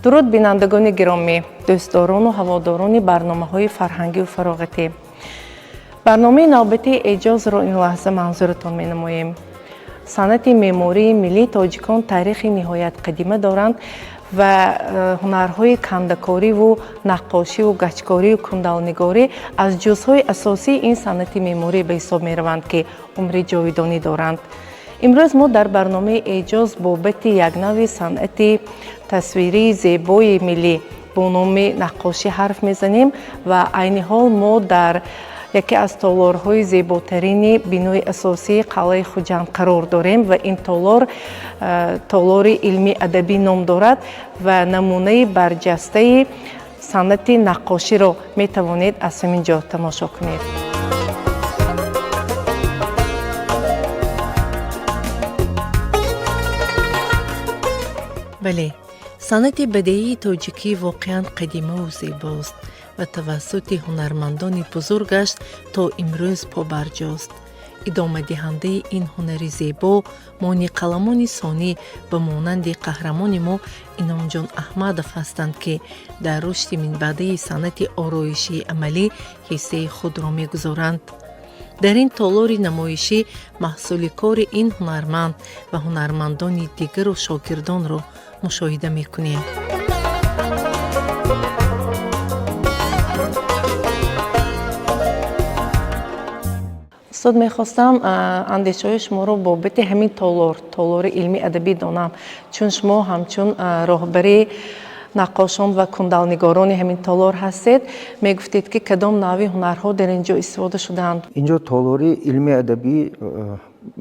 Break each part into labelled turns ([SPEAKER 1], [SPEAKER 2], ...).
[SPEAKER 1] Дуруд, бинандагони гиромӣ, дӯстдорону ҳаводорони барномаҳои фарҳангию фароғатӣ. Барномаи навбатии Эъҷозро ин лаҳза манзуратон менамоем. Санъати меъмории миллии тоҷикон таърихи ниҳоят қадима доранд ва ҳунарҳои кандакориву наққошиву гачкорию кундалнигорӣ аз ҷузъҳои асосии ин санъати меъморӣ ба ҳисоб мераванд, ки умри ҷовидонӣ доранд. Имрӯз мо дар барномаи Эъҷоз бобати як нави санъати тасвирии зебои миллӣ бо номи наққошӣ ҳарф мезанем ва айни ҳол мо дар яке аз толорҳои зеботарини бинои асосии қалъаи Хуҷанд қарор дорем ва ин толор толори илмӣ адабӣ ном дорад ва намунаи барҷастаи санъати наққоширо метавонед аз ҳамин ҷо тамошо кунед. Бале, санъати бадеии тоҷикӣ воқеан қадимаву зебост ва тавассути ҳунармандони бузургаш то имрӯз побарҷост. Идомадиҳандаи ин ҳунари зебо мониқаламони сонӣ ба монанди қаҳрамони мо Иномҷон Аҳмадов ҳастанд, ки дар рушди минбаъдаи санъати ороишии амалӣ ҳиссаи худро мегузоранд. Дар ин толори намоишӣ маҳсули кори ин ҳунарманд ва ҳунармандони дигару шогирдонро мушоҳида мекунем. Устод, мехостам андешаҳои шуморо бобати ҳамин толор, толори илмӣ адабӣ донам, чун шумо ҳамчун роҳбари наққошон ва кундалнигорони ҳамин толор ҳастед. Мегуфтед, ки кадом навъи ҳунарҳо дар ин ҷо истифода шудаанд?
[SPEAKER 2] Инҷо толори илми адабӣ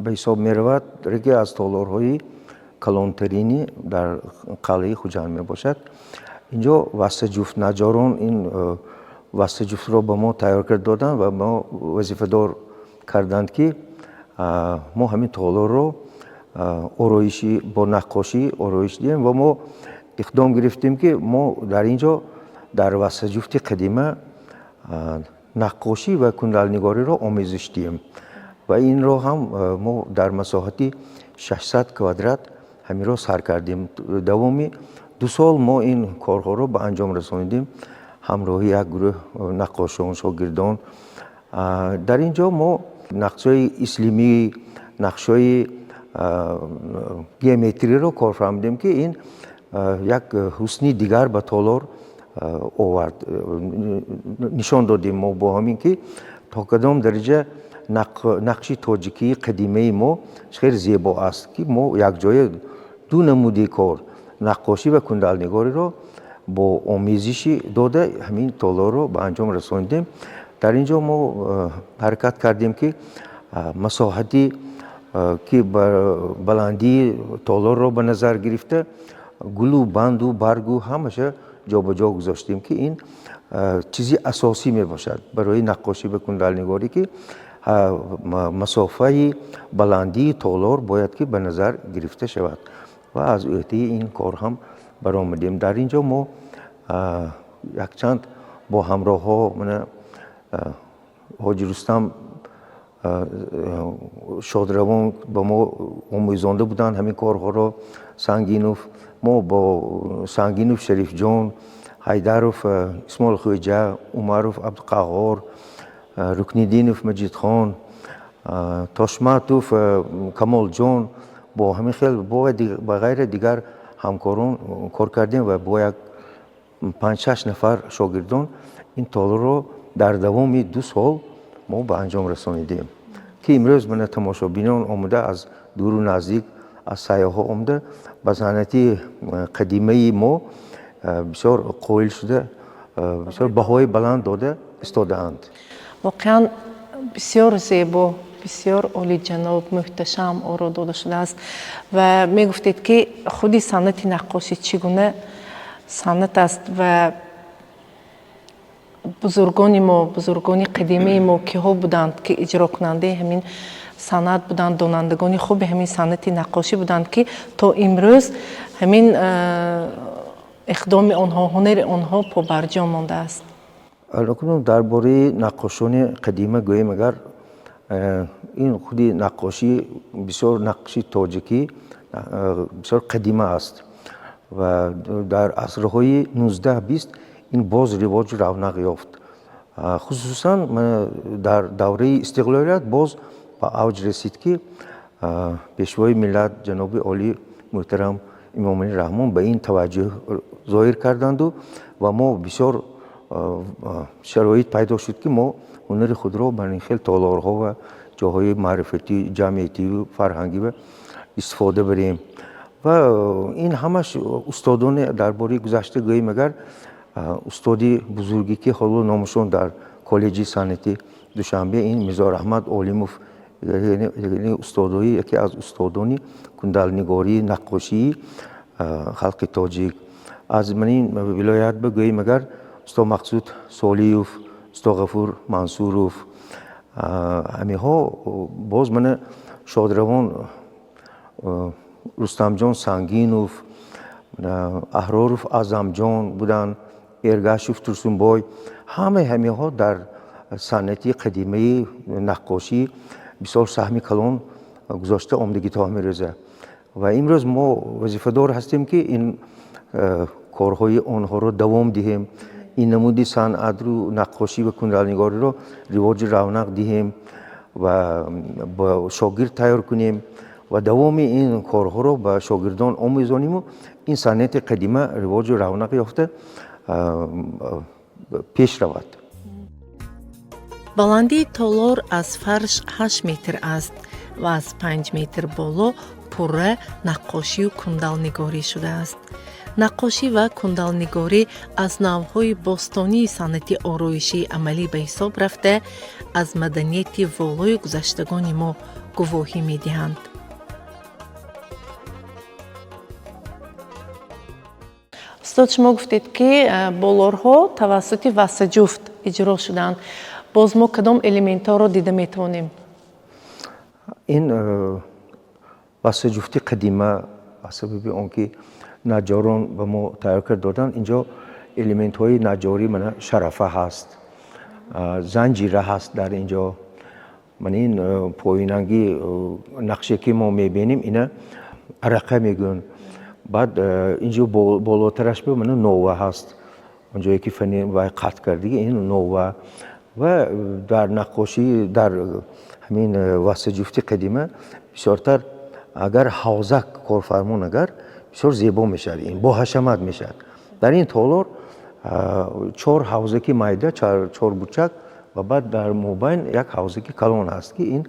[SPEAKER 2] ба ҳисоб меравад, яке аз толорҳои калонтарини дар қалъаи Хуҷанд мебошад. Инҷо вастаҷуфт наҷорон ин вастаҷуфтро ба мо тайёр карда доданд ва мо вазифадор карданд, ки мо ҳамин толорро ороишӣ бо наққошӣ ороиш диҳем, ва мо иқдом гирифтем, ки мо дар ин ҷо дар вастаҷуфти қадима наққошӣ ва кундалнигориро омезиш диҳем, ва инро ҳам мо дар масоҳати 600 квадрат ҳаминро сар кардем. Давоми 2 сол мо ин корҳоро ба анҷом расонидем ҳамроҳи як гурӯҳ наққошон, шогирдон. Дар ин ҷо мо нақшҳои ислимӣ, нақшҳои геометриро кор фармудем, ки ин як ҳусни дигар ба толор овард. Нишон додем мо бо ҳамин, ки то кадом дараҷа нақши тоҷикии қадимаи мо хеле зебо аст, ки мо якҷоя ду намуди кор, наққошӣ ва кундалнигориро бо омезиши дода, ҳамин толорро ба анҷом расонидем. Дар ин ҷо мо ҳаракат кардем, ки масоҳати, ки баландии толорро ба назар гирифта, гулу банду баргу ҳамаша ҷобаҷо гузоштем, ки ин чизи асосӣ мебошад барои наққошӣ ва кундалнигорӣ, ки масофаи баландии толор бояд ки ба назар гирифта шавад, ва аз ӯҳдаи ин кор ҳам баромадем. Дар ин ҷо мо якчанд бо ҳамроҳҳо, мана Ҳоҷи Рустам Шодравон ба мо омӯзонда буданд ҳамин корҳоро, Сангинов, мо бо Сангинов Шарифҷон, Ҳайдаров Исмоил Хӯҷа, Умаров Абдуқаҳҳор, Рукниддинов Маҷидхон, Тошматов Камолҷон, бо ҳамин хел ба ғайра дигар ҳамкорон кор кардем ва бо як панҷ-шаш нафар шогирдон ин толорро дар давоми 2 сол мо ба анҷом расонидем, ки имрӯз мана тамошобинон омада, аз дуру наздик, аз сайёҳҳо омада, ба санъати қадимаи мо бисёр қоил шуда, бисёр баҳои баланд дода истодаанд.
[SPEAKER 1] Воқеан бисёр зебо, бисёр олиҷаноб, муҳташам оро дода шудааст. Ва мегуфтед, ки худи санъати наққошӣ чӣ гуна санъат аст ва бузургони мо, бузургони қадимаи мо киҳо буданд, ки иҷрокунандаи ҳамин санъат буданд, донандагони хуби ҳамин санъати наққошӣ буданд, ки то имрӯз ҳамин иқдоми онҳо, ҳунари онҳо побарҷо мондааст?
[SPEAKER 2] Дар бораи наққошони қадима гӯем агар, ин худи наққошӣ бисёр, нақши тоҷикӣ бисёр қадима аст. Ва дар асрҳои 19-20 ин боз ривоҷу равнақ ёфт. Хусусан дар давраи истиқлолият боз ба авҷ расид, ки Пешвои миллат ҷаноби олӣ муҳтарам Эмомалӣ Раҳмон ба ин таваҷҷӯҳ зоҳир карданду ва мо бисёр шароит пайдо шуд, ки мо ҳунари худро бар ин хел толорҳо ва ҷоҳои маърифатӣ, ҷамъиятию фарҳангӣ истифода барем. Ва ин ҳамаш устодоне дар бораи гузашта гӯем, агар устоди бузурге, ки ҳоло номашон дар коллеҷи санъати Душанбе, ин Мирзо Раҳмат Олимов, устодои яке аз устодони кундалнигории наққошии халқи тоҷик. Аз ин вилоят бигӯем, агар усто Мақсуд Солиев, усто Ғафур Мансуров, ҳамиҳо, боз мана шодравон Рустамҷон Сангинов, Аҳроров Аъзамҷон буданд, Эргашев Турсунбой, ҳамаи ҳамиҳо дар санъати қадимаи наққошӣ бисёр саҳми калон гузошта омдагӣ то ҳамин рӯза. Ва имрӯз мо вазифадор ҳастем, ки ин корҳои онҳоро давом диҳем, ин намуди санъатру наққошӣ ва кундалнигориро ривоҷу равнақ диҳем ва ба шогирд тайёр кунем ва давоми ин корҳоро ба шогирдон омӯзониму ин санъати қадима ривоҷу равнақ ёфта пеш равад.
[SPEAKER 1] Баландии толор аз фарш 8 метр аст ва аз 5 метр боло пурра наққошию кундалнигорӣ шудааст. Наққошӣ ва кундалнигорӣ аз навъҳои бостонии санъати ороишии амалӣ ба ҳисоб рафта, аз маданияти волои гузаштагони мо гувоҳӣ медиҳанд. Устод, шумо гуфтед, ки болорҳо тавассути вассаҷуфт иҷро шуданд. Боз мо кадом элементҳоро дида метавонем?
[SPEAKER 2] Ин вассаҷуфти қадима аз сабаби он ки наҷҷорон ба мо тайёр кард доданд, инҷо элементҳои наҷҷорӣ, мана шарафа ҳаст, занҷира ҳаст дар инҷо. Мана ин поинанги нақше, ки мо мебинем, ина арақа мегӯянд. Баъд инҷо болотараш мана нова ҳаст, онҷое ки вай қатъ кардиги, ин нова. Ва дар наққошӣ, дар ҳамин вассаҷуфти қадима бисёртар агар ҳавзак корфармон, агар бисёр зебо мешавад, ин боҳашамат мешавад. Дар ин толор чор ҳавзаки майда, чорбучак ва баъд дар мобайн як ҳавзаки калон ҳаст, ки ин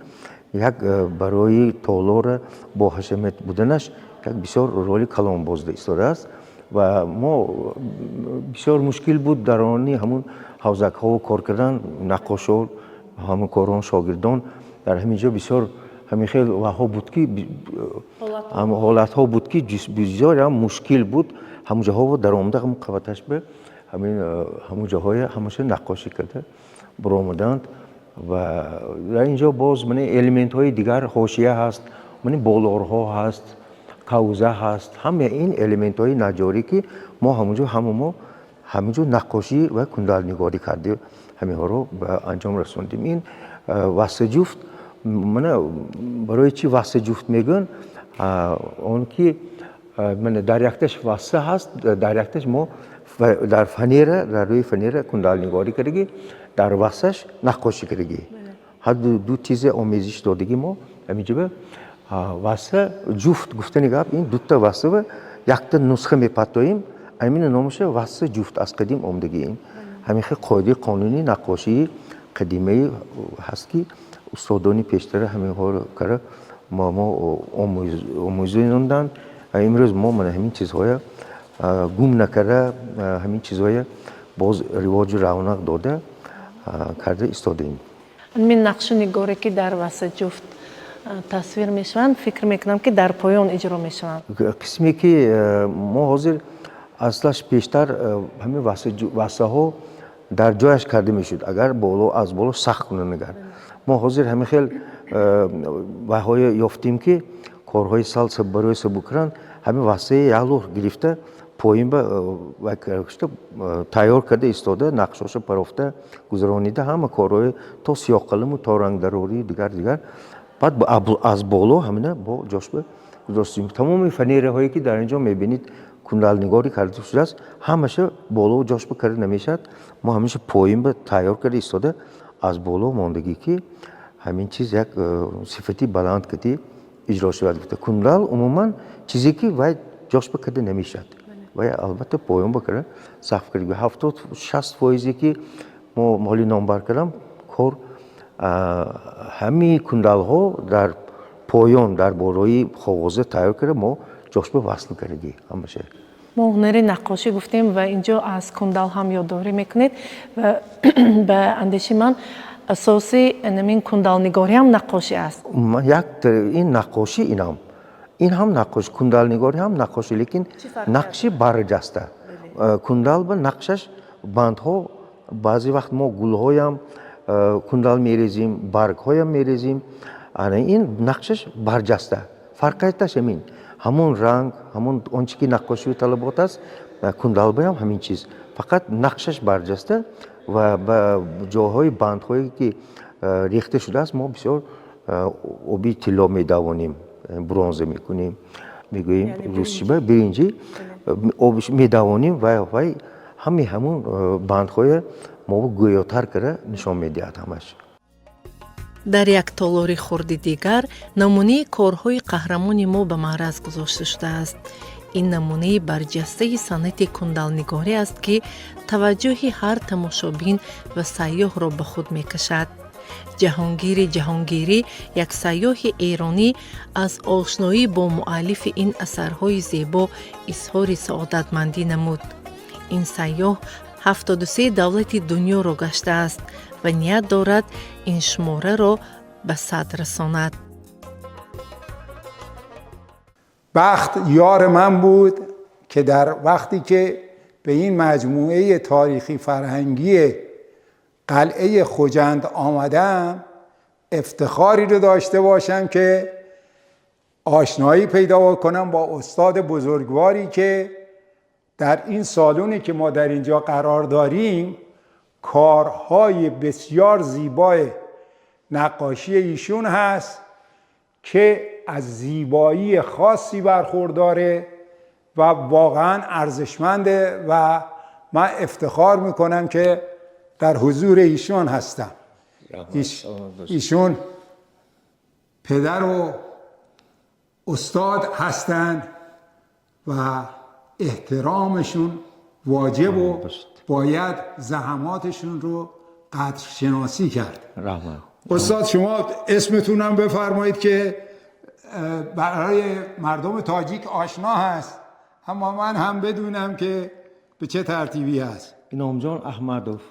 [SPEAKER 2] як барои толора боҳашамат буданаш як бисёр роли калон бозида истодааст. Ва мо бисёр мушкил буд дар они ҳамун ҳавзакҳо кор кардан. Наққошо, ҳамкорон, шогирдон дар ҳамин ҷо бисёр ҳамин хел ваҳо буд, ки ҳолатҳо буд, ки бисёрам мушкил буд. Ҳамун ҷоҳо даромада, ҳамун қаваташ ба ҳамин ҳамун ҷоҳоя ҳамаша наққошӣ карда баромаданд. Ва дар ин ҷо боз мана элементҳои дигар, ҳошия ҳаст, мана болорҳо ҳаст, кавза ҳаст. Ҳама ин элементҳои наҷҷорӣ, ки мо ҳамунҷо ҳама мо ҳаминҷо наққошӣ ва кундалнигорӣ кардем, ҳаминҳоро ба анҷом расондем. Ин вассаҷуфт, мана барои чӣ вассаҷуфт мегӯянд? Он ки мана дар якташ васса ҳаст, дар якташ мо дар фанера, дар рӯи фанера кундалнигорӣ кардагӣ, дар вассаш наққошӣ кардагӣ, ҳар ду чизе омезиш додагӣ мо ҳаминҷо. Васса ҷуфт гуфтани гап, ин дута вассава якта нусха мепартоем, ҳамина номаша васса ҷуфт аз қадим омдагӣ. Ин ҳамин хел қоидаи қонунии наққошии қадимаи ҳаст, ки устодони пештара ҳаминҳоро кара мо омӯзонданд. Имрӯз мо мана ҳамин чизҳоя гум накарда, ҳамин чизҳоя боз ривоҷу равнақ дода карда истодаем.
[SPEAKER 1] Ҳамин нақшу нигоре, ки дар вассаҷуфт тасвир мешаванд, фикр мекунам, ки дар поён иҷро мешаванд.
[SPEAKER 2] Қисме ки мо ҳозир аслаш пештар ҳамин вассаҳо дар ҷояш карда мешуд, агар боло аз боло сахт кунанд. Агар мо ҳозир ҳамин хел вайҳое ёфтем, ки корҳои сал барои сабук кунанд, ҳамин вассаи як лӯҳ гирифта, поин ба вай тайёр карда истода, нақшоша парофта гузаронида, ҳама корҳои то сиёҳқаламу то рангдарорию дигар дигар, баъд аз боло ҳамина бо ҷошба гузоштем. Тамоми фанераҳое, ки дар ин ҷо мебинед, Кундалнигорӣ карда шудааст, ҳамаша боло ҷошба карда намешавад. Мо ҳамеша поин ба тайёр карда истода, аз боло мондагӣ, ки ҳамин чиз як сифати баланд кати иҷро шавад гуфта. Кундал умуман чизе ки вай ҷошба карда намешавад, вай албатта поён ба карда сахт карда. 70-60 фоизе ки мо моли номбар кардам, кор ҳамаи кундалҳо дар поён, дар болои коғоза тайёр карда, мо ҷошба васл кардагӣ ҳамаша.
[SPEAKER 1] Мо ҳунари наққошӣ гуфтем ва инҷо аз кундал ҳам ёддорӣ мекунед ва ба андешаи ман асоси ҳамин кундалнигорӣ ҳам наққошӣ аст.
[SPEAKER 2] Як ин наққошӣ, ин ҳам наққошӣ, кундалнигорӣ ҳам наққошӣ, лекин нақши барҷаста. Кундал ба нақшаш бандҳо, баъзе вақт мо гулҳоям кундал мерезем, баргҳоям мерезем. Ана ин нақшаш барҷаста. Фарқияташ ҳамин, ҳамон ранг, ҳамон он чи ки наққошии талабот аст, кундалбаям ҳамин чиз, фақат нақшаш барҷаста ва ба ҷоҳои бандҳое ки рехта шудааст, мо бисёр оби тилло медавонем, бронза мекунем, мегӯем русчиба биринҷӣ медавонем ва вай ҳамаи ҳамун бандҳоя мо гӯётар карда нишон медиҳад ҳамаш.
[SPEAKER 1] Дар як толори хурди дигар намунаи корҳои қаҳрамони мо ба маъраз гузошта шудааст. Ин намунаи барҷастаи санъати кундалнигорӣ аст, ки таваҷҷӯҳи ҳар тамошобин ва сайёҳро ба худ мекашад. Ҷаҳонгири Ҷаҳонгирӣ, як сайёҳи эронӣ, аз ошноӣ бо муаллифи ин асарҳои зебо изҳори саодатмандӣ намуд. Ин сайёҳ 73 давлати дунёро гаштааст ва ният дорад ин шумораро ба 100 расонад.
[SPEAKER 3] بخت یار من بود که در وقتی که به این مجموعه تاریخی فرهنگی قلعه خجند آمدم، افتخاری رو داشته باشم که آشنایی پیدا کنم با استاد بزرگواری که در این سالونی که ما در اینجا قرار داریم، کارهای بسیار زیبای نقاشی ایشون هست که از زیبایی خاصی برخورداره و واقعا ارزشمنده و من افتخار میکنم که در حضور ایشون هستم. ایشون پدر و استاد هستند و احترامشون واجب و باید زحماتشون رو قدر شناسی کرد.
[SPEAKER 2] رحمت.
[SPEAKER 3] استاد، شما اسمتونم بفرمایید که برای مردم تاجیک آشنا هست، اما من هم بدونم که به چه ترتیبی هست.
[SPEAKER 2] انعامجان احمدوف.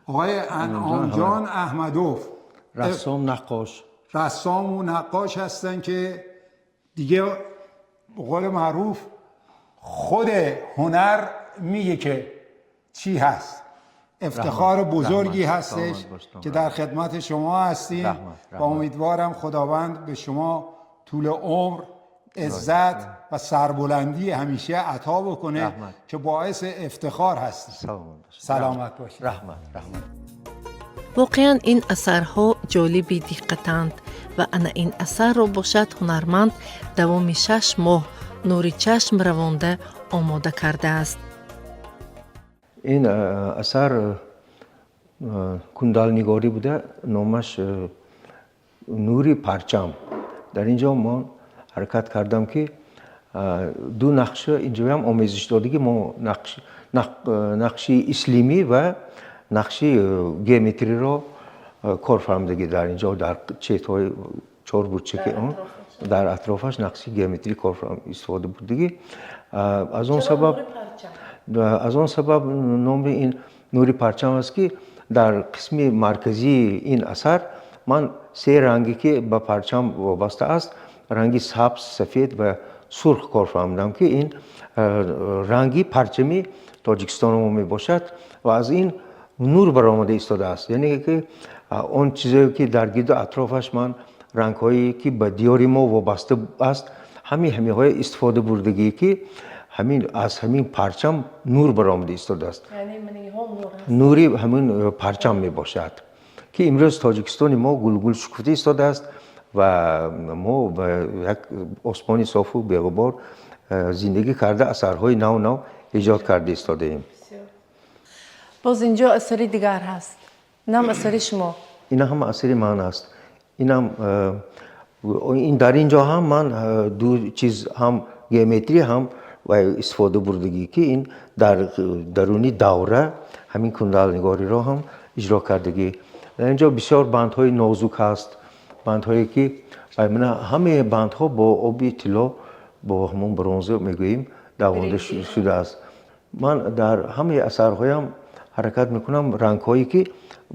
[SPEAKER 3] آقای انعامجان احمدوف.
[SPEAKER 2] رسام، نقاش.
[SPEAKER 3] رسام و نقاش هستن که دیگه به قول معروف خود هنر میگه که چی هست. افتخار بزرگی هستش که در خدمت شما هستیم و امیدوارم خداوند به شما طول عمر، عزت و سربلندی همیشه عطا بکنه که باعث افتخار هستید. سلامت باشید.
[SPEAKER 2] رحمت، رحمت.
[SPEAKER 1] Воқеан, ин асарҳо ҷолиби диққатанд ва ана ин асарро бошад, ҳунарманд давоми 6 моҳ нури чашм равонда омода кардааст.
[SPEAKER 2] Ин асар кундалнигорӣ буда, номаш «Нури парчам». Дар ин ҷо мо ҳаракат кардам, ки ду нақша инҷоям омезишдодагӣ, мо нақши ислимӣ ва нақши геометриро кор фармудагӣ. Дар ин ҷо дар четҳои чорбурчаки он, дар атрофаш нақши геометрӣ кор истифода бурдагӣ. Аз он сабаб номи ин «Нури парчам» аст, ки дар қисми марказии ин асар ман се ранге ки ба парчам вобаста аст, ранги сабз, сафед ва сурх кор фармудам, ки ин ранги парчами Тоҷикистони мебошад ва аз ин нур баромада истодааст. Яъне ки он чизое ки дар гирду атрофаш ман рангҳое ки ба диёри мо вобаста аст, ҳамиҳое истифода бурдагӣ, ки ҳамин аз ҳамин парчам нур баромада истодааст, нури ҳамин парчам мебошад, ки имрӯз Тоҷикистони мо гулгул шукуфта истодааст ва мо ба як осмони софу беғубор. Зиндагӣ карда, асарҳои нав нав эҷод карда истодаем.
[SPEAKER 1] Боз инҷо асари дигар ҳаст, инам асари шумо?
[SPEAKER 2] Ина ҳам асари ман аст. Инам ин дар инҷо ҳам ман ду чиз, ҳам геометрия, ҳам истифода бурдагӣ, ки ин дар даруни давра ҳамин кундалнигориро ҳам иҷро кардагӣ. Дар инҷо бисёр бандҳои нозук ҳаст, бандҳое ки ҳамаи бандҳо бо оби тилло, бо ҳамон бронза мегӯем, давонда шудааст. Ман дар ҳамаи асарҳоям ҳаракат мекунам рангҳое ки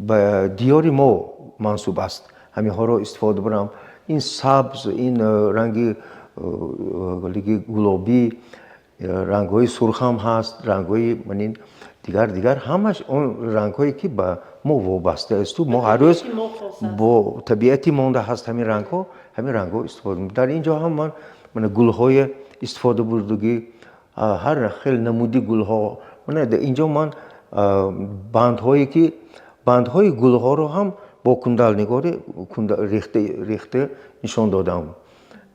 [SPEAKER 2] ба диёри мо мансуб аст, ҳаминҳоро истифода барам. Ин сабз, ин ранги гулобӣ, рангҳои сурх ҳам ҳаст, рангҳои манин дигар дигар, ҳамаш он рангҳое ки ба мо вобаста асту мо ҳар рӯз бо табиати монда ҳаст, ҳамин рангҳо, ҳамин рангҳо истифода. Дар ин ҷо ҳам ман гулҳои истифода бурдагӣ, ҳар хел намуди гулҳо. Дар ин ҷо ман бандҳое ки бандҳои гулҳоро ҳам бо кундалнигорӣ рехта рехта нишон додам,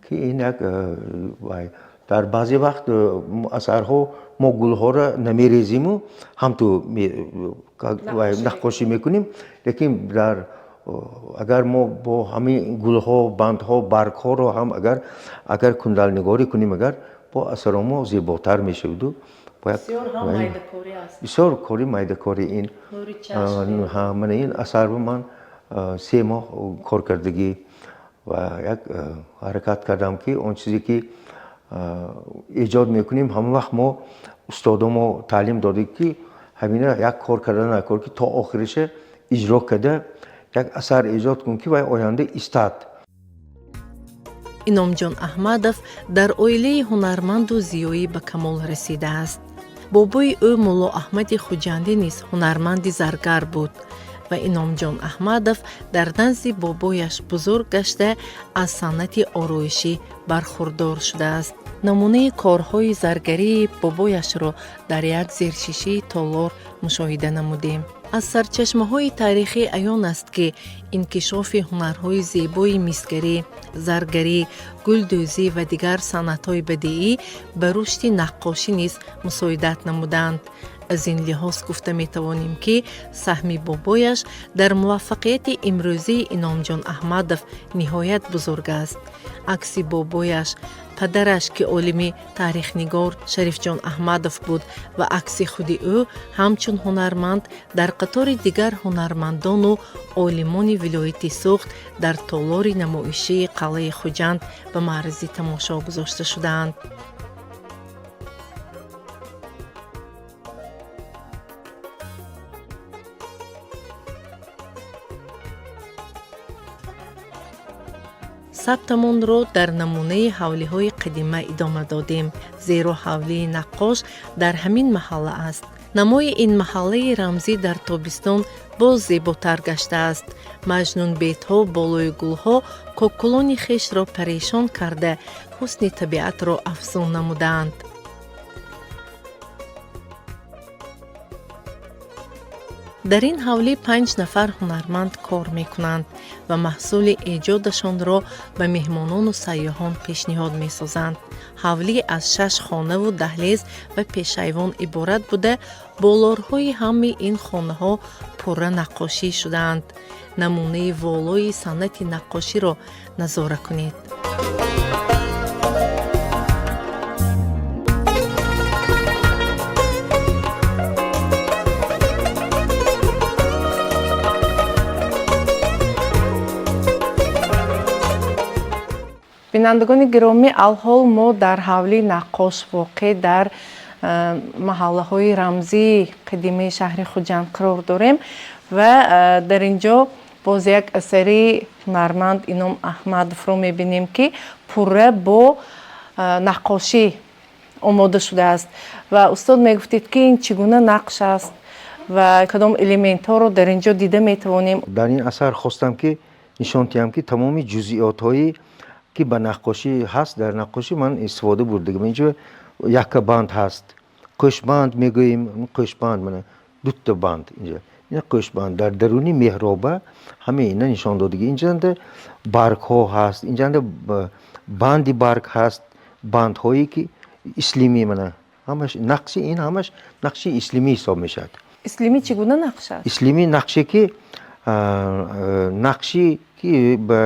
[SPEAKER 2] ки ин як дар баъзе вақт асарҳо мо гулҳоро намерезиму ҳамту наққошӣ мекунем, лекин дар агар мо бо ҳамин гулҳо, бандҳо, баргҳоро ҳам агар кундалнигорӣ кунем, агар бо асаро мо зеботар мешаваду. Бисёр кори майдакорӣ ин. Мана ин асарро ман 3 моҳ кор кардагӣ ва як ҳаракат кардам, ки он чизе ки эҷод мекунем, ҳама вақт мо устодомо таълим додем, ки ҳамина як кор карда накор, ки то охириша иҷро карда як асар эҷод кун, ки вай оянда истад.
[SPEAKER 1] Иномҷон Аҳмадов дар оилаи ҳунарманду зиёӣ ба камол расидааст. Бобои ӯ Мулло Аҳмади Хуҷандӣ низ ҳунарманди заргар буд ва Иномҷон Аҳмадов дар назди бобояш бузург гашта, аз санъати ороишӣ бархурдор шудааст. Намунаи корҳои заргарии бобояшро дар як зершишии толор мушоҳида намудем. Аз сарчашмаҳои таърихӣ аён аст, ки инкишофи ҳунарҳои зебои мисгарӣ, заргарӣ, гулдӯзӣ ва дигар санъатҳои бадиӣ ба рушди наққошӣ низ мусоидат намуданд. Аз ин лиҳоз гуфта метавонем, ки саҳми бобояш дар муваффақияти имрӯзии Иномҷон Аҳмадов ниҳоят бузург аст. Акси бобояш, падараш, ки олими таърихнигор Шарифҷон Аҳмадов буд, ва акси худи ӯ ҳамчун ҳунарманд дар қатори дигар ҳунармандону олимони вилояти Суғд дар толори намоишии қалъаи Хуҷанд ба маързи тамошо гузошта шудаанд. Сабтамонро дар намунаи ҳавлиҳои қадима идома додем, зеро ҳавлии наққош дар ҳамин маҳалла аст. Намои ин маҳаллаи рамзӣ дар тобистон боз зеботар гаштааст. Маҷнунбедҳо болои гулҳо кокулони хешро парешон карда, ҳусни табиатро афзун намудаанд. Дар ин ҳавлӣ 5 нафар ҳунарманд кор мекунанд ва маҳсули эҷодашонро ба меҳмонону сайёҳон пешниҳод месозанд. Ҳавлӣ аз 6 хонаву даҳлез ва пешайвон иборат буда, болорҳои ҳамаи ин хонаҳо пурра наққошӣ шудаанд. Намунаи волои санъати наққоширо назора кунед. Бинандагони гиромӣ, алҳол мо дар ҳавлии наққош воқеъ дар маҳаллаҳои рамзии қадимаи шаҳри Хуҷанд қарор дорем ва дар ин ҷо боз як асари ҳунарманд Ином Аҳмадовро мебинем, ки пурра бо наққошӣ омода шудааст. Ва устод, мегуфтед, ки ин чӣ гуна нақш аст ва кадом элементҳоро дар ин ҷо дида метавонем?
[SPEAKER 2] Дар ин асар хостам, ки нишон диҳам, ки тамоми ҷузъиётҳое ки ба наққошӣ ҳаст, дар наққошӣ ман истифода бурдагам. Инҷо якка банд ҳаст, қӯшбанд мегӯем, қӯшбанд, мана дута банд инҷо, ина қӯшбанд дар даруни меҳроба, ҳамаи ина нишон додагӣ. Инҷанда баргҳо ҳаст, инҷанда банди барг ҳаст, бандҳое ки ислимӣ, мана ҳамаш нақши, ин ҳамаш нақши ислимӣ ҳисоб мешавад.
[SPEAKER 1] Ислимӣ чӣ гуна нақш аст?
[SPEAKER 2] Ислимӣ нақше ки нақши ки ба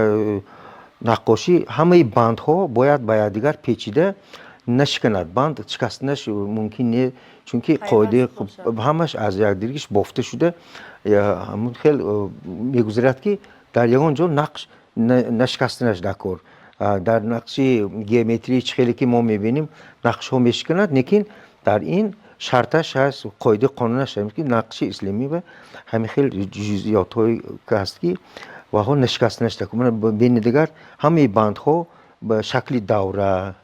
[SPEAKER 2] наққошӣ ҳамаи бандҳо бояд ба якдигар печида нашиканад, банд шикастанаш мумкин не, чунки қоидаи ҳамаш аз якдигариш бофта шуда, ҳамун хел мегузарад, ки дар ягон ҷо нақш нашикастанаш дар кор. Дар нақши геометрии чӣ хеле ки мо мебинем, нақшҳо мешиканад, лекин дар ин шарташ ҳаст, қоидаи қонунаш ҳаст, ки нақши ислимӣ ва ҳамин хел ҷузъиётҳое ҳаст, ки ваҳо нашикастанаш дар кор. Бини дигар, ҳамаи бандҳо ба шакли давра,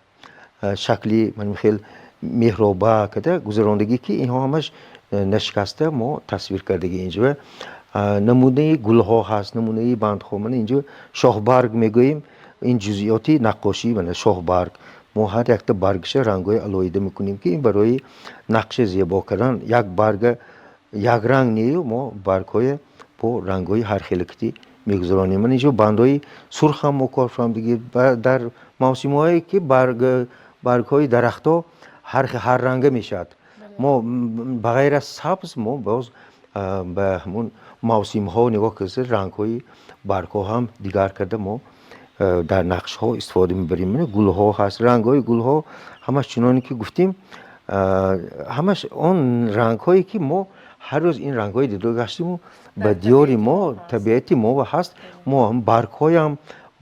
[SPEAKER 2] шакли ҳамин хел меҳроба када гузарондагӣ, ки инҳо ҳамаш нашикаста мо тасвир кардагӣ. Инҷо намунаи гулҳо ҳаст, намунаи бандҳо. Мана инҷо шоҳбарг мегӯем, ин ҷузъиёти наққошӣ. Мана шоҳбарг, мо ҳар якта баргша рангҳои алоҳида мекунем, ки ин барои нақши зебо кардан. Як барга якранг нею, мо баргҳоя бо рангҳои ҳархелакти мегузаронем. Мана инҷо бандҳои сурх ҳам мо кор фаҳмдагӣ. Дар мавсимҳое ки баргҳои дарахтҳо ҳарранга мешавад, мо ба ғайр аз сабз, мо боз ба ҳамун мавсимҳо нигоҳ карда, рангҳои баргҳо ҳам дигар карда, мо дар нақшҳо истифода мебарем. Гулҳо ҳаст, рангҳои гулҳо ҳамаш чуноне ки гуфтем, ҳамаш он рангҳое ки мо ҳар рӯз ин рангҳои дида гаштиму ба диёри мо, табиати мо ҳаст. Мо баргҳоям,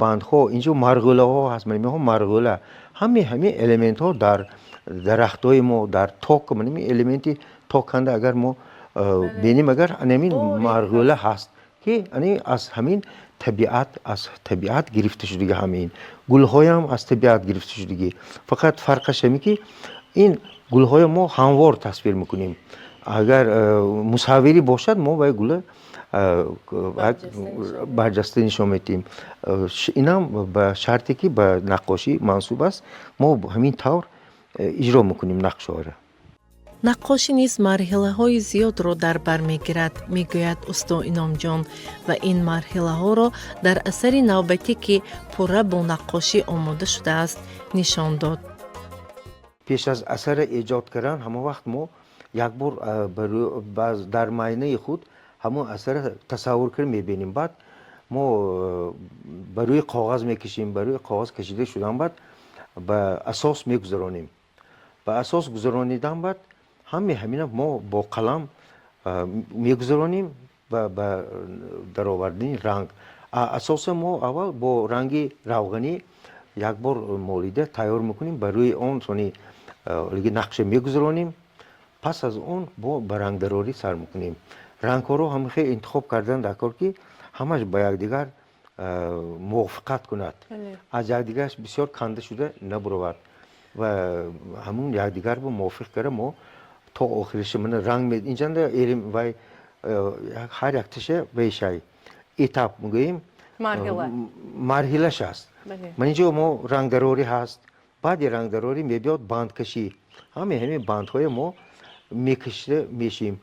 [SPEAKER 2] бандҳо, инҷо марғӯлаҳо ҳаст, ман марғӯла, ҳамаи ҳамин элементҳо дар дарахтҳои мо, дар ток, ман элементи токанда агар мо бинем, агар анамин марғӯла ҳаст, ки аз ҳамин табиат, аз табиат гирифта шудагӣ. Ҳамин гулҳоям аз табиат гирифта шудагӣ, фақат фарқаш ҳамин ки ин гулҳоя мо ҳамвор тасвир мекунем. Агар мусаввирӣ бошад, мо вай гула барҷаста нишон медиҳем. Инам ба шарте ки ба наққошӣ мансуб аст, мо ҳамин тавр иҷро мекунем нақшҳоро.
[SPEAKER 1] Наққошӣ низ марҳилаҳои зиёдро дар бар мегирад, мегӯяд усто Иномҷон, ва ин марҳилаҳоро дар асари навбатӣ, ки пурра бо наққошӣ омода шудааст, нишон дод.
[SPEAKER 2] Пеш аз асара эҷод кардан, ҳамон вақт мо як бор дар майнаи худ ҳамон асара тасаввур карда мебинем. Баъд мо ба рӯи коғаз мекашем. Ба рӯи коғаз кашида шудан баъд ба асос мегузаронем. Ба асос гузаронидан баъд ҳамаи ҳамина мо бо қалам мегузаронем ба даровардани ранг. Асоса мо аввал бо ранги равғанӣ як бор молида тайёр мекунем, ба рӯи он сони нақша мегузаронем. Пас аз он бо ба рангдарорӣ сар мекунем. Рангҳоро ҳамихел интихоб кардан дар кор, ки ҳамаш ба якдигар мувофиқат кунад, аз якдигараш бисёр канда шуда набуравад ва ҳамун якдигарро мувофиқ карда, мо то охириша мана ранг инҷанда вай ҳар якташа вешай этап мегӯем, марҳилаш аст. Ман инҷо мо рангдарорӣ ҳаст, баъди рангдарорӣ мебиёд бандкашӣ. Ҳамаи ҳамин бандҳое мо мекашида мешим.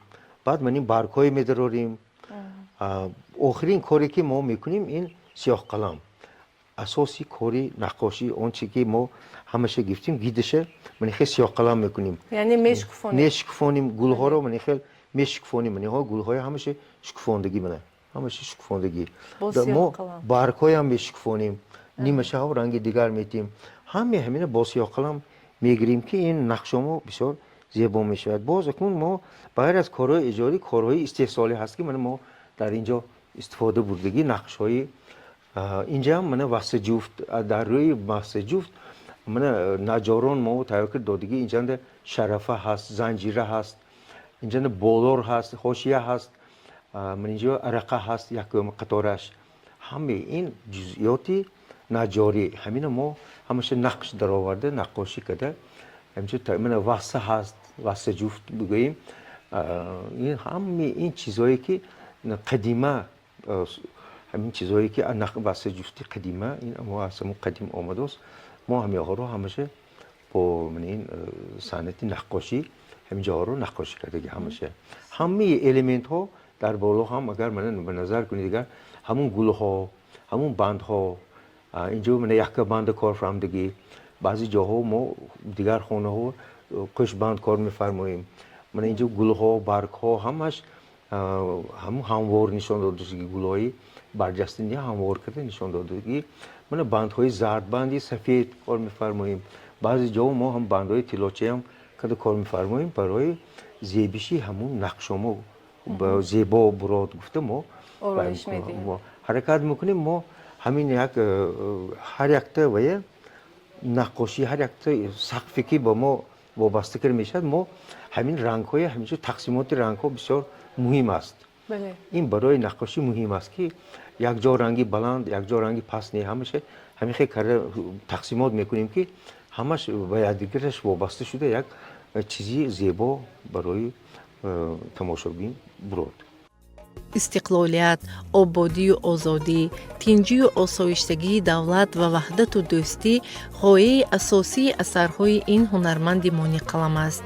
[SPEAKER 2] Баъд ман ин баргҳое медарорем. Охирин коре ки мо мекунем, ин сиёҳқалам. Асоси кори наққошӣ, он чи ки мо ҳамаша гирифтем, гидаша ман хел сиёҳқалам мекунем.
[SPEAKER 1] Яъне мешукуфонем.
[SPEAKER 2] Мешукуфонем гулҳоро, ман хел мешукуфонем. Манҳо гулҳои ҳамаша шукуфондагӣ, мана ҳамаша шукуфондагӣ. Мо баргҳоям мешукуфонем, нимашаҳо ранги дигар метиҳем. Ҳамаи ҳамина бо сиёҳқалам мегирем, ки ин нақшомо бисёр зебо мешавад. Боз акнун мо ба ғайр аз корҳои эҷодӣ, корҳои истеҳсолӣ ҳаст, ки мана мо дар ин ҷо истифода бурдагӣ нақшҳои инҷаам мана васаҷуфт. Дар рӯи васаҷуфт мана наҷорон мо тайёр кард додагӣ. Инҷанда шарафа ҳаст, занҷира ҳаст, инҷанда болор ҳаст, ҳошия ҳаст, мана инҷо арақа ҳаст, якум қатораш. Ҳамаи ин ҷузъиёти наҷорӣ, ҳамина мо ҳамаша нақш дароварда, наққошӣ карда. Мана васса ҳаст, вассаҷуфт бигӯем. Ин ҳамаи ин чизҳое ки қадима, ҳамин чизҳое ки вассаҷуфти қадима, ин мо аз ҳамон қадим омадааст. Мо ҳамаҳоро ҳамаша бо ин санъати наққошӣ ҳамин ҷоҳоро наққошӣ кардагӣ. Ҳамаша ҳамаи элементҳо дар боло ҳам агар мана ба назар кунед, дигар ҳамун гулҳо, ҳамун бандҳо, инҷо мана якка банда кор фаҳмдагӣ. Баъзе ҷоҳо мо дигар хонаҳо қӯшбанд кор мефармоем. Мана инҷо гулҳо, баргҳо ҳамаш ҳамун ҳамвор нишон додашудагӣ, гулҳои барҷаста ҳамвор карда нишон додагӣ. Мана бандҳои зард, банди сафед кор мефармоем. Баъзе ҷоҳо мо ҳам бандҳои тиллочаам карда кор мефармоем барои зебиши ҳамун нақшомо зебо бурод гуфта мо ҳаракат мекунем. Мо ҳамин як ҳар якта вая наққошӣ, ҳар якта сақфе ки ба мо вобаста карда мешавад, мо ҳамин рангҳои ҳаминҷо тақсимоти рангҳо бисёр муҳим аст. Ин барои наққошӣ муҳим аст, ки як ҷо ранги баланд, як ҷо ранги паст не, ҳамаша ҳамин хел карда тақсимот мекунем, ки ҳамаш ба якдигараш вобаста шуда як чизи зебо барои тамошобин бурод.
[SPEAKER 1] Истиқлолият, ободию озодӣ, тинҷию осоиштагии давлат ва ваҳдату дӯстӣ ғояи асосии асарҳои ин ҳунарманди монеъқалам аст.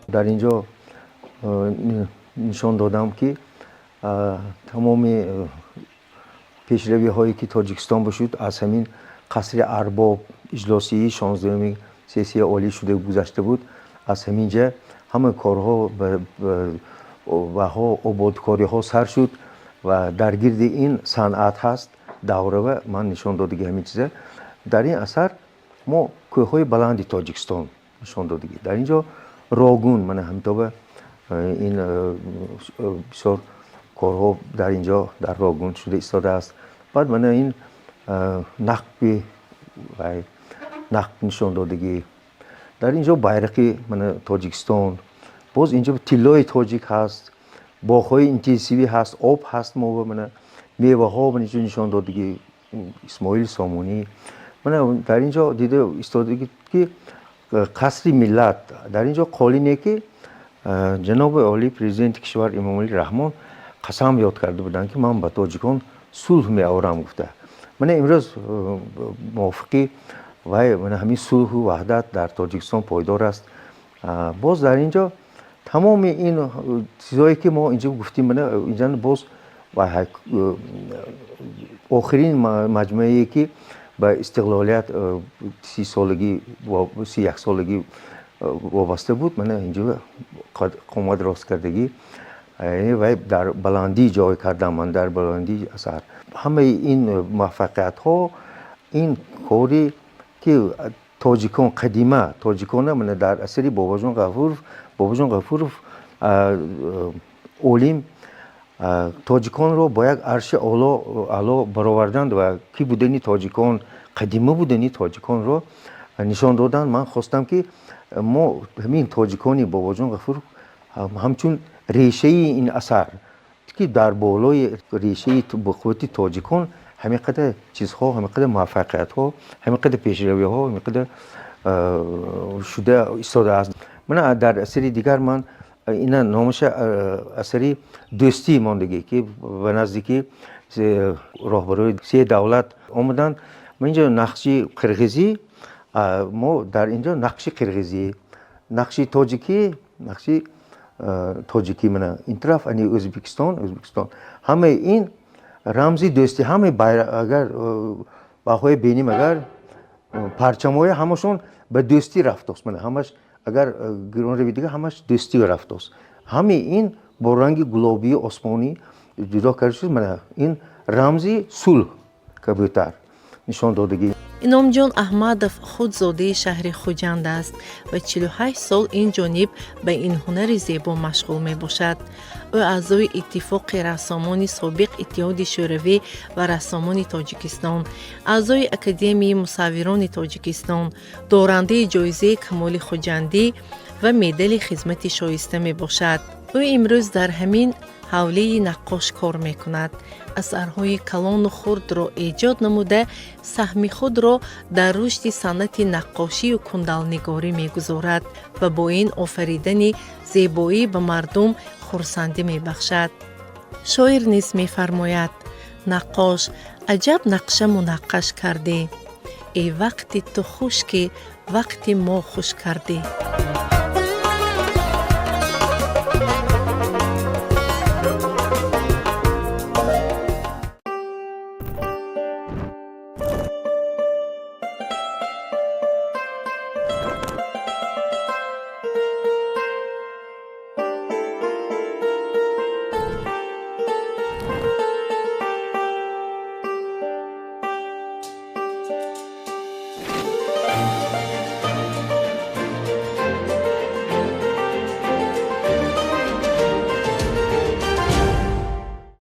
[SPEAKER 2] Дар ин ҷо нишон додам, ки тамоми пешравиҳое ки Тоҷикистон бошуд, аз ҳамин қасри арбоб иҷлосии 16-уми сессияи олӣ шуда гузашта буд. Аз ҳамин ҷа ҳама корҳо ваҳо ободкориҳо сар шуд ва дар гирди ин санъат ҳаст даврава ман нишон додагӣ ҳамин чиза. Дар ин асар мо кӯҳҳои баланди Тоҷикистон нишон додагӣ. Дар ин ҷо Рогун, мана ҳамитоба ин бисёр корҳо дар ин ҷо дар Рогун шуда истодааст. Баъд мана ин нақби нақб нишон додагӣ. Дар ин ҷо байрақи мана Тоҷикистон, боз ин ҷо тиллои тоҷик ҳаст, боғҳои интенсивӣ ҳаст, об ҳаст, мо мана меваҳо мана инҷо нишон додагӣ, Исмоили Сомонӣ. Мана дар ин ҷо дида истодагӣ, ки қасри миллат, дар ин ҷо қолине ки ҷаноби олӣ президенти кишвар Эмомалӣ Раҳмон қасам ёд карда буданд, ки ман ба тоҷикон сулҳ меорам гуфта. Мана имрӯз мувофиқи вай мана ҳамин сулҳу ваҳдат дар Тоҷикистон пойдор аст. Боз дар ин ҷо тамоми ин чизҳое ки мо инҷо гуфтем, мана инҷа боз охирин маҷмӯае ки ба истиқлолият 30 солагӣ, 31 солагӣ вобаста буд, мана инҷо қомат рост кардагӣ вай дар баландӣ ҷой кардам ман дар баландии асар. Ҳамаи ин муваффақиятҳо ин кори ки тоҷикон қадима тоҷикона мана дар асари Бобоҷон Ғафуров. Бобоҷон Ғафуров олим тоҷиконро бо як арши аъло бароварданд ва кӣ будани тоҷикон, қадима будани тоҷиконро нишон доданд. Ман хостам, ки мо ҳамин тоҷикони Бобоҷон Ғафуров ҳамчун решаи ин асар, ки дар болои решаи бақуввати тоҷикон ҳамин қадар чизҳо, ҳамин қадар муваффақиятҳо, ҳамин қадар пешравиҳо, ҳамин қадар шуда истодааст. Мана дар асари дигар ман ина номаша асари дӯстӣ мондагӣ, ки ба наздикӣ роҳбарои се давлат омаданд. Ма инҷо нақши қирғизӣ, мо дар инҷо нақши қирғизӣ, нақши тоҷикӣ, нақши тоҷикӣ, мана ин тараф ани Ӯзбекистон, Ӯзбекистон. Ҳамаи ин рамзи дӯстӣ. Ҳамаи агар баҳои бинем, агар парчамҳои ҳамашон ба дӯстӣ рафтост. Мана ҳамаш агар гирон рави дига ҳамаш дӯстӣ рафтост. Ҳамаи ин бо ранги гулобии осмонӣ ҷудо карда шуд. Мана ин рамзи сулҳ, кабӯтар нишон додагӣ.
[SPEAKER 1] Иnomҷон Аҳмадов худ зодаи шаҳри Хуҷанд аст ва 48 сол ин ҷониб ба ин ҳунари зебо машғул мебошад. Ӯ аъзои Иттифоқи рассомони собиқ Иттиҳоди Шӯравӣ ва рассомони Тоҷикистон, аъзои Академияи мусаввирони Тоҷикистон, дорандаи ҷоизаи Камоли Хуҷандӣ ва медали хизмати шоиста мебошад. Ӯ имрӯз дар ҳамин ҳавлии наққош кор мекунад, асарҳои калону хурдро эҷод намуда, саҳми худро дар рушди санъати наққошию кундалнигорӣ мегузорад ва бо ин офаридани зебоӣ ба мардум хурсандӣ мебахшад. Шоир низ мефармояд: «Наққош, аҷаб нақша мунаққаш кардӣ, Эй вақти ту хуш, ки вақти мо хуш кардӣ.